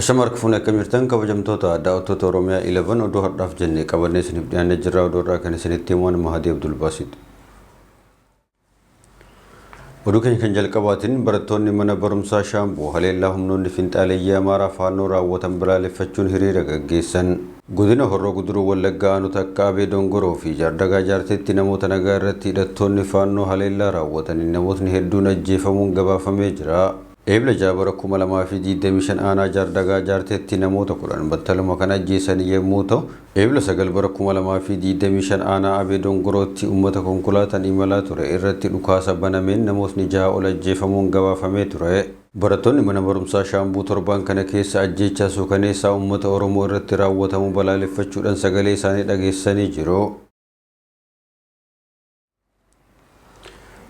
Ashama harka fuunee akkam jirtan kabajamtoota daawwattoota Oromiyaa 11 oduu har'aaf jennee qabannee isiniif dhiyaannee jirra. Oduu har'aa kan isinitti himu ani Mahadii Abdulbaasiiti. Oduu keenya kan jalqabaatiin barattoonni mana barumsaa Shaambuu haleellaa humnoonni finxaaleeyyii Amaaraa Faannoo raawwatan balaaleffachuun hiriira gaggeessan. Godina Horroo Guduruu Wallaggaa aanota akka Abee Dongoroo fi Jaardagaa Jaarteetti namoota nagaa irratti hidhattoonni Faannoo haleellaa raawwataniin namootni hedduun ajjeefamuun gabaafamee jira. Eebla 6 bara 2025 aanaa Jaardagaa Jaarteetti namoota 10 battaluma kan ajjeesan yemmuu ta'u, Eebla 9 bara 2025 aanaa Abee Dongorootti uummata konkolaataan imalaa ture irratti dhukaasa banameen namootni 6 ol ajjeefamuun gabaafamee ture. Barattoonni mana barumsaa Shaambuu torbaan kana keessa ajjeechaa suukaneessaa uummata Oromoo irratti raawwatamu balaaleffachuudhaan sagalee isaanii dhageessisanii jiru.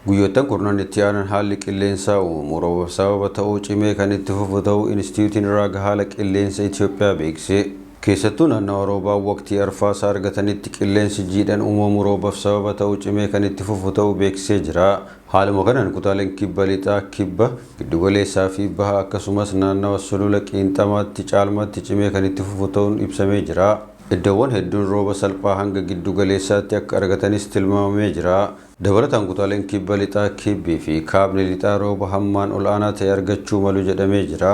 Guyyoottan kurnan itti aanan haalli qilleensaa uumamu roobaaf sababa ta'uu cimee kan itti fufu ta'uu Inistitiyuutiin Raaga Haala Qilleensa Itiyoophiyaa beeksise. Keessattuu naannawa roobaa waqtii arfaasaa argatanitti qilleensi jiidhan uumamu roobaf sababa ta'uu cimee kan itti fufu ta'uu beeksisee jira. Haaluma kanaan kutaaleen Kibba Lixaa, Kibba, Giddugaleessaa fi Baha akkasumas naannawa Sulula Qiinxamaatti caalmaatti cimee kan itti fufu ta'uun ibsamee jira. Iddoowwan hedduun rooba salphaa hanga giddu galeessaatti akka argatanis tilmaamamee jira. Dabalataan kutaaleen Kibba Lixaa, Kibbi fi Kaabni Lixaa rooba hammaan ol'aanaa ta'e argachuu malu jedhamee jira.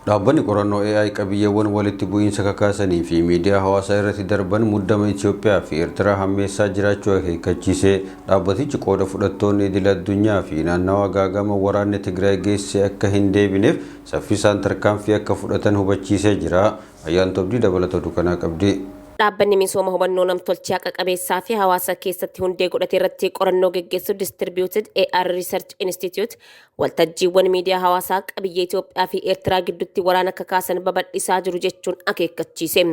Dhaabbanni qorannoo AI qabiyyeewwan walitti bu'iinsa kakaasanii fi miidiyaa hawaasaa irratti darban muddama Itoophiyaa fi Eertiraa hammeessaa jiraachuu akeekkachiise. Dhaabbatichi qooda fudhattoonni idil addunyaa fi naannawaa gaaga'ama waraanni Tigraay geessise akka hin deebineef saffisaan tarkaanfii akka fudhatan hubachiisee jira. Ayyaantuu Abdii dabalata oduu kanaa qabdi. Dhaabbanni misooma hubannoo namtolchee haqa qabeessaa fi hawaasa keessatti hundee godhate irratti qorannoo geggeessu Distributed AR Research Institute waltajjiiwwan miidiyaa hawaasaa qabiyyee Itoophiyaa fi Eertiraa gidduutti waraana kakaasan babal'isaa jiru jechuun akeekkachiise.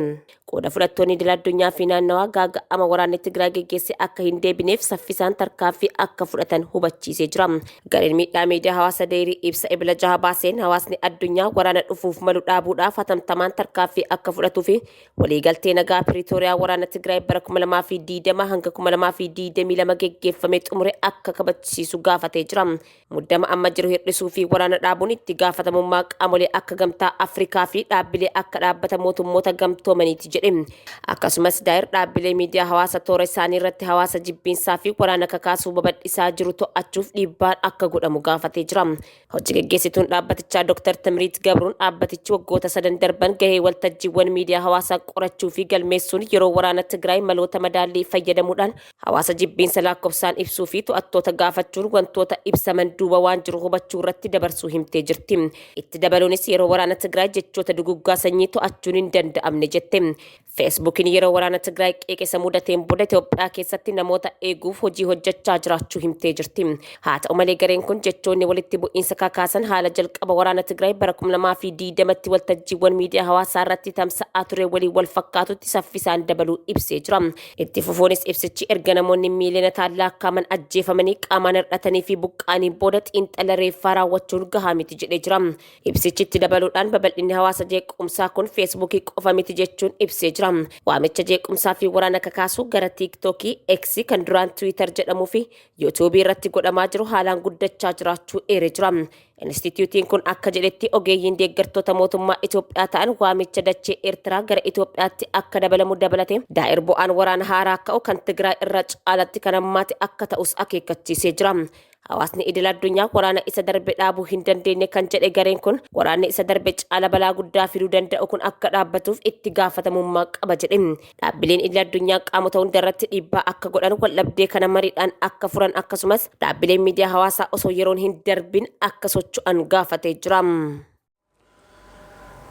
Qooda fudhattoonni idil addunyaa fi naannawaa gaaga'ama waraanni Tigraay geggeesse akka hin deebineef saffisaan tarkaanfii akka fudhatan hubachiisee jira. Gareen miidhaa miidiyaa hawaasa Deeyirii ibsa Ebla 6 baaseen hawaasni addunyaa waraana dhufuuf malu dhaabuudhaaf hatamtamaan tarkaanfii akka fudhatuu fi waliigaltee nagaa Piriitooriyaa waraana Tigraay bara 2020 hanga 2022 geggeeffame xumure akka kabachiisu gaafatee jira. Muddama amma jiru hir'isuu fi waraana dhaabuun itti gaafatamummaa qaamolee akka Gamtaa Afrikaa fi dhaabbilee akka Dhaabbata Mootummoota Gamtoomaniiti jedhe. Akkasumas Daayir dhaabbilee miidiyaa hawaasa toora isaanii irratti hawaasa jibbiinsaa fi waraana kakaasuu babal'isaa jiru to'achuuf dhiibbaan akka godhamu gaafatee jira. Hojii geggeessituun dhaabbatichaa Dr. Timriit Gabruun dhaabbatichi waggoota sadan darban gahee waltajjiiwwan miidiyaa hawaasaa qorachuu fi galmeessuun yeroo waraana Tigraay maloota madaallii fayyadamuudhaan Hawaasa jibbiinsa laakkofsaan ibsuu fi to'attoota gaafachuun wantoota ibsaman duuba waan jiru hubachuu irratti dabarsuu himtee jirti. Itti dabaluunis yeroo waraana Tigraay jechoota duguggaa sanyii to'achuun hin danda'amne jette. Feesbuukiin yeroo waraana Tigraay qeeqa isa mudateen booda Itoophiyaa keessatti namoota eeguuf hojii hojjechaa jiraachuu himtee jirti. Haa ta'u malee gareen kun jechoonni walitti bu'iinsa kakaasan haala jalqaba waraana Tigraay bara 2020tti waltajjiiwwan miidiyaa hawaasaa irratti tamsa'aa ture waliin wal fakkaatutti saffisaan dabaluu ibsee jira. Itti fufuunis ibsichi erga namoonni miiliyonotaan laakkaaman ajjeefamanii qaamaan hir'atanii fi buqqa'aniin booda xiinxala reeffaa raawwachuun gahaa miti jedhee jira. Ibsichi itti dabaluudhaan babal'inni hawaasa jeequmsaa kun Feesbuukii qofa miti jechuun ibsee jira. Waamicha jeequmsaa fi waraana kakaasu gara Tiiktookii, X kan duraan Tiwiitar jedhamuu fi Yuutuubii irratti godhamaa jiru haalaan guddachaa jiraachuu eeree jira. Inistitiyuutiin kun akka jedhetti ogeeyyiin deeggartoota mootummaa Itoophiyaa ta'an waamicha dachee Eertiraa gara Itoophiyaatti akka dabalamu dabalatee daa'ir bu'aan waraana haaraa ka'u kan Tigraay irra caalatti kan hammaate akka ta'us akeekkachiisee jira. Hawaasni idil addunyaa waraana isa darbe dhaabuu hin dandeenye kan jedhe gareen kun waraanni isa darbe caala balaa guddaa fiduu danda'u kun akka dhaabbatuuf itti gaafatamummaa qaba jedhe. Dhaabbileen idil addunyaa qaamota hunda irratti dhiibbaa akka godhan, waldhabdee kana mariidhaan akka furan akkasumas dhaabbileen miidiyaa hawaasaa osoo yeroon hin darbin akka socho'an gaafatee jira.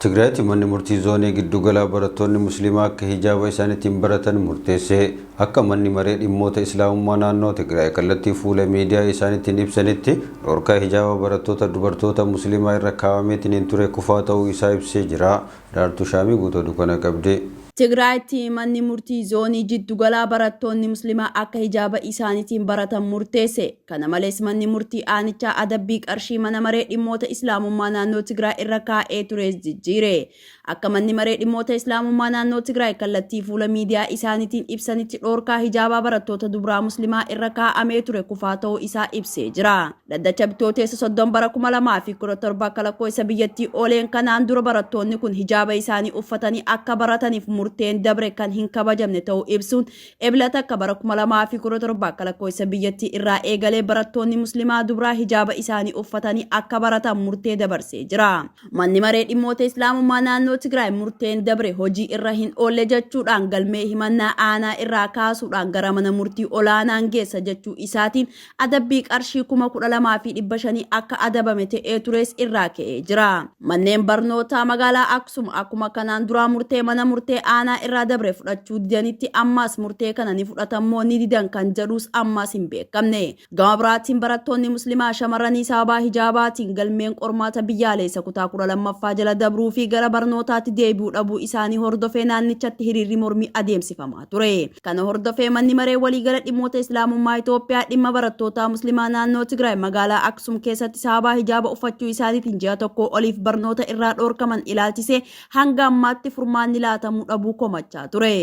Tigraayitti manni murtii zoonii giddugalaa barattoonni musliimaa akka hijaaba isaaniitiin baratan murteesse. Akka manni maree dhimmoota Islaamummaa naannoo Tigraay kallattii fuula miidiyaa isaaniitiin ibsanitti dhorkaa hijaaba barattoota dubartoota musliimaa irra kaa'ameetiniin ture kufaa ta'uu isaa ibsee jira. Daartuu Shaamii guutuu oduu kana qabdi. Tigraayitti manni murtii zoonii jiddugalaa barattoonni Muslimaa akka hijaaba isaaniitiin baratan murteesse. Kana malees manni murtii aanichaa adabbii qarshii mana maree dhimmoota Islaamummaa naannoo Tigraay irra kaa'ee tures jijjiire. Akka Manni Maree Dhimmoota Islaamummaa Naannoo Tigraay kallattii fuula miidiyaa isaaniitiin ibsanitti dhoorkaa hijaabaa barattoota dubraa Muslimaa irra kaa'amee ture kufaa ta'uu isaa ibsee jira. Dhaddacha Bitooteessa 30 bara 2017 akka lakkoofsa biyyattii ooleen kanaan dura barattoonni kun hijaaba isaanii uffatanii akka barataniif murteen dabre kan hin kabajamne ta'uu ibsuun Ebla 1 bara 2017 akka lakkoofsa biyyattii irraa eegalee barattoonni Muslimaa dubraa hijaaba isaanii uffatanii akka baratan murtee dabarsee jira. Manni Maree Dhimmoota Islaamummaa Naannoo Tigraay murteen dabre hojii irra hin oolle jechuudhaan galmee himannaa aanaa irraa kaasuudhaan gara mana murtii olaanaan geessa jechuu isaatiin adabbii qarshii 12,500 akka adabame ta'ee tures irraa ka'ee jira. Manneen barnootaa magaalaa Aksum akkuma kanaan duraa murtee mana murtee aanaa irraa dabre fudhachuu didanitti ammaas murtee kana ni fudhatan moo ni didan kan jedhus ammaas hin beekamne. Gama biraatiin barattoonni Muslimaa shamarranii sababaa hijaabaatiin galmeen qormaata biyyaaleessa kutaa 12ffaa jala dabruu fi gara barnootaatti deebi'uu dhabuu isaanii hordofee naannichatti hiriirri mormii adeemsifamaa ture. Kana hordofee Manni Maree Waliigala Dhimmoota Islaamummaa Itoophiyaa dhimma barattootaa Muslimaa naannoo Tigraay magaalaa Aksum keessatti sababaa hijaaba uffachuu isaaniitiin ji'a tokkoo oliif barnoota irraa dhoorkaman ilaalchisee hanga ammaatti furmaanni laatamuu dhabuu komachaa ture.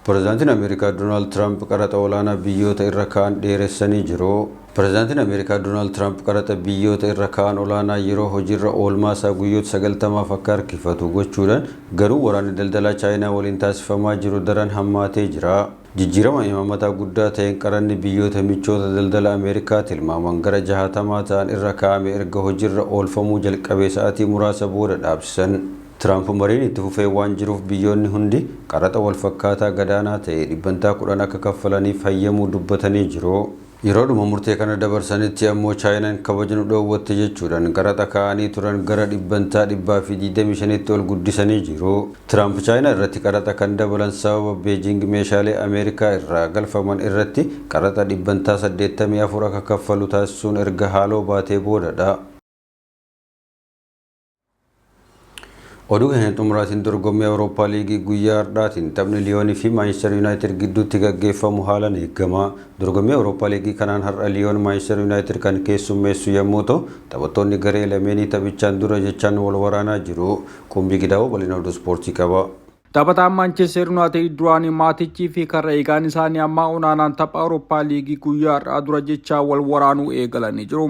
Pirezidaantiin Ameerikaa Doonaald Tiraamp qaraxa olaanaa biyyoota irra ka'an dheeressanii jiru. Pirezidaantiin Ameerikaa Doonaald Tiraamp qaraxa biyyoota irra ka'an olaanaa yeroo hojiirra oolmaa isaa guyyoota 90f akka harkifatu gochuudhaan garuu waraanni daldalaa Chaayinaa waliin taasifamaa jiru daran hammaatee jira. Jijjiirama imaammataa guddaa ta'een qaranni biyyoota michoota daldala Ameerikaa tilmaaman gara jahaatamaa ta'an irra kaa'ame erga hojiirra oolfamuu jalqabee sa'atii muraasa booda dhaabsisan. Tiraamp mariin itti fufee waan jiruuf biyyoonni hundi qaraxa walfakkaataa gadaanaa ta'e dhibbantaa 10 akka kaffalaniif hayyamuu dubbatanii jiru. Yeroodhuma murtee kana dabarsanitti ammoo Chaayinaan kabaja nu dhoowwatte jechuudhaan qaraxa kaa'anii turan gara dhibbantaa 125tti ol guddisanii jiru. Tiraamp Chaayinaa irratti qaraxa kan dabalan sababa Beejiing meeshaalee Ameerikaa irraa galfaman irratti qaraxa dhibbantaa 84 akka kaffalu taasisuun erga haaloo baatee boodadha. Oduu keenya xumuraatiin dorgommii Awurooppaa Liigii guyyaa har'aatiin taphni Liyoonii fi Maanchister Yuunaayitid gidduutti gaggeeffamu haalaan eegama. Dorgommii Awurooppaa Liigii kanaan har'a Liyoon Maanchister Yuunaayitid kan keessummeessu yommuu ta'u, taphattoonni garee lameenii taphichaan dura jechaan wal waraanaa jiru. Qumbii Gidaawoo bal'ina oduu ispoortii qaba. Taphataan Maanchister Yuunaayitid duraanii Maatichii fi karra eegaan isaanii ammaa Onaanaan tapha Awurooppaa Liigii guyyaa har'aa dura jechaa wal waraanuu eegalanii jiru.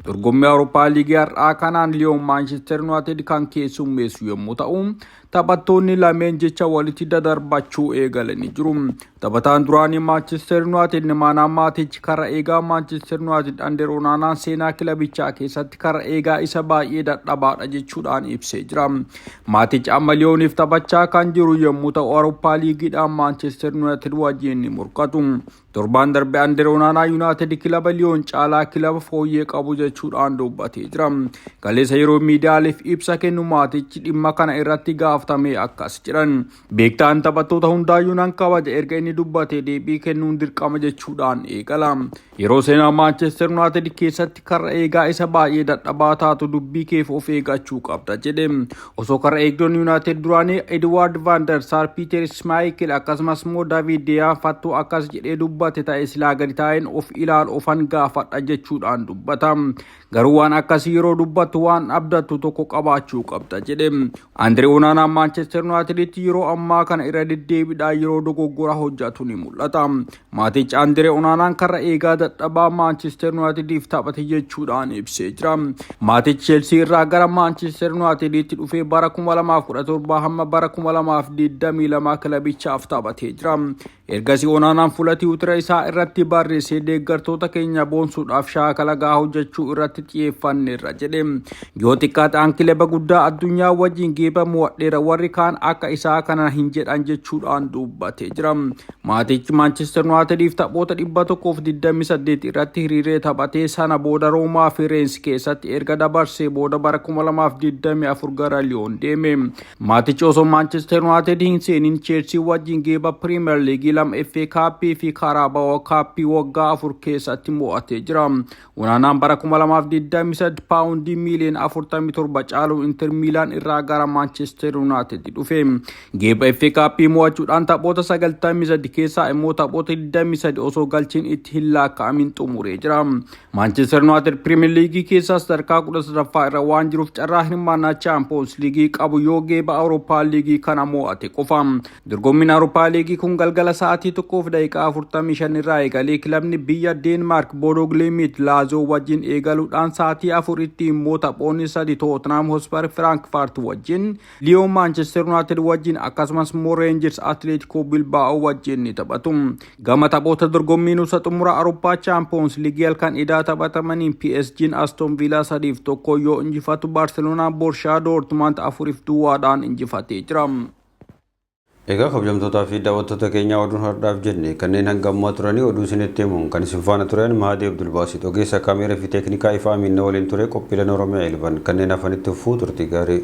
Dorgommii Awurooppaa Liigii har'aa kanaan Liyoon Maanchister Yuunaayitid kan keessummeessu yommuu ta'u, taphattoonni lameen jecha walitti dadarbachuu eegalanii jiru. Taphataan duraanii Maanchister Yuunaayitid Nimaanaa Maatich karra eegaa Maanchister Yuunaayitid Ander Onaanaan seenaa kilabichaa keessatti karra eegaa isa baay'ee dadhabaadha jechuudhaan ibsee jira. Maatich amma Liyooniif taphachaa kan jiru yommuu ta'u Awurooppaa Liigiidhaan Maanchister Yuunaayitid wajjin ni morkatu. Torbaan darbe Ander Onaanaa Yuunaayitid kilaba Liyoon caalaa kilaba fooyyee qabu jechuudhaan dubbatee jira. Kaleessa yeroo miidiyaaleef ibsa kennu Maatichi dhimma kana irratti gaafatamee akkas jedhan. Beektaan taphattoota hundaayyuu nan kabaja erga inni dubbatee deebii kennuun dirqama jechuudhaan eegala. Yeroo seenaa Maanchestar Yuunaayitid keessatti karra eegaa isa baay'ee dadhabaa taatu dubbii keef of eeggachuu qabda jedhe. Osoo karra eegdonni Yuunaayitid duraanii Edwaard Van der Saar, Piiter Smaayikil akkasumas immoo David Deyaa fattuu akkas jedhee dubbate ta'e silaa gadi taa'een of ilaalu ofan gaafadha jechuudhaan dubbata. Garuu waan akkasii yeroo dubbattu waan abdattu tokko qabaachuu qabda jedhe. Andree Onaanaan Maanchestar Yuunaayiteditti yeroo ammaa kana irra deddeebiidhaan yeroo dogoggora hojjetu ni mul'ata. Maatichi Andree Onaanaan karra eegaa dadhabaa Maanchestar Yuunaayitediif taphate jechuudhaan ibsee jira. Maatichi Cheelsii irraa gara Maanchestar Yuunaayiteditti dhufee bara 2017 hamma bara 2022 kilabichaaf taphatee jira. Ergasii Onaanaan fuula tiwutira isaa irratti barreessee deeggartoota keenya boonsuudhaaf shaakala gahaa hojjechuu irratti xiyyeeffanneerra jedhe. Yoo xiqqaate an kilaba guddaa addunyaa wajjin geeba mo'adheera warri kaan akka isaa kana hin jedhan jechuudhaan dubbatee jira. Maatichi Maanchister Yuunaayitediif taphoota 128 irratti hiriiree taphatee sana booda Roomaa fi Reensi keessatti erga dabarsee booda bara 2024 gara Liyoon deeme. Maatichi osoo Maanchister Yuunaayitid hin seenin Cheelsii wajjin geeba Piriimeer Liigii lama FA Kaappii fi Kaaraabawoo Kaappii waggaa afur keessatti mo'atee jira. Onaanaan bara 2020 2023 paawundii miiliyoona 47 caaluun Inter Miilaan irraa gara Maanchestar Yuunaayitid dhufe. Geeba FA Cup mo'achuudhaan taphoota 93 keessaa immoo taphoota 23 osoo galchiin itti hin lakkaa'amin xumuree jira. Maanchestar Yuunaayitid Pirimeer Liigii keessaa sadarkaa 13ffaa irra waan jiruuf, carraa hirmaannaa Chaampiyoons Liigii qabu yoo geeba Awurooppaa Liigii kana mo'ate qofa. Dorgommiin Awurooppaa Liigii kun galgala sa'aatii 1:45 irraa eegalee kilabni biyya Deenmaark Boodoo Glimt Laazoo wajjin eegaluudhaan, sa'aatii 4tti immoo taphoonni sadi Tottenham Hotspur Firankfurt wajjin, Liyoon Maanchestar Yuunaayitid wajjin, akkasumas immoo Reenjers Atleetikoo Bilbaa'oo wajjin ni taphatu. Gama taphoota dorgommii nuusa xumura Awurooppaa Chaampiyoons Liigii halkan idaa taphatamaniin, PSG'n Aston Villaa 3-1 yoo injifatu, Baarseloonaan Borshaa Doortmund 4-0dhaan injifatee jira. Egaa kabajamtootaa fi daawwattoota keenyaa, oduun har'aaf jenne kanneen hanga ammaa turanii. Oduu isinitti himuun kan isin faana turan Mahadii Abdulbaasit, ogeessa kaameeraa fi teeknikaa Ifaa Amiinna waliin ture. Qophiileen Oromiyaa 11 kanneen hafanitti fufuu, turtii gaarii.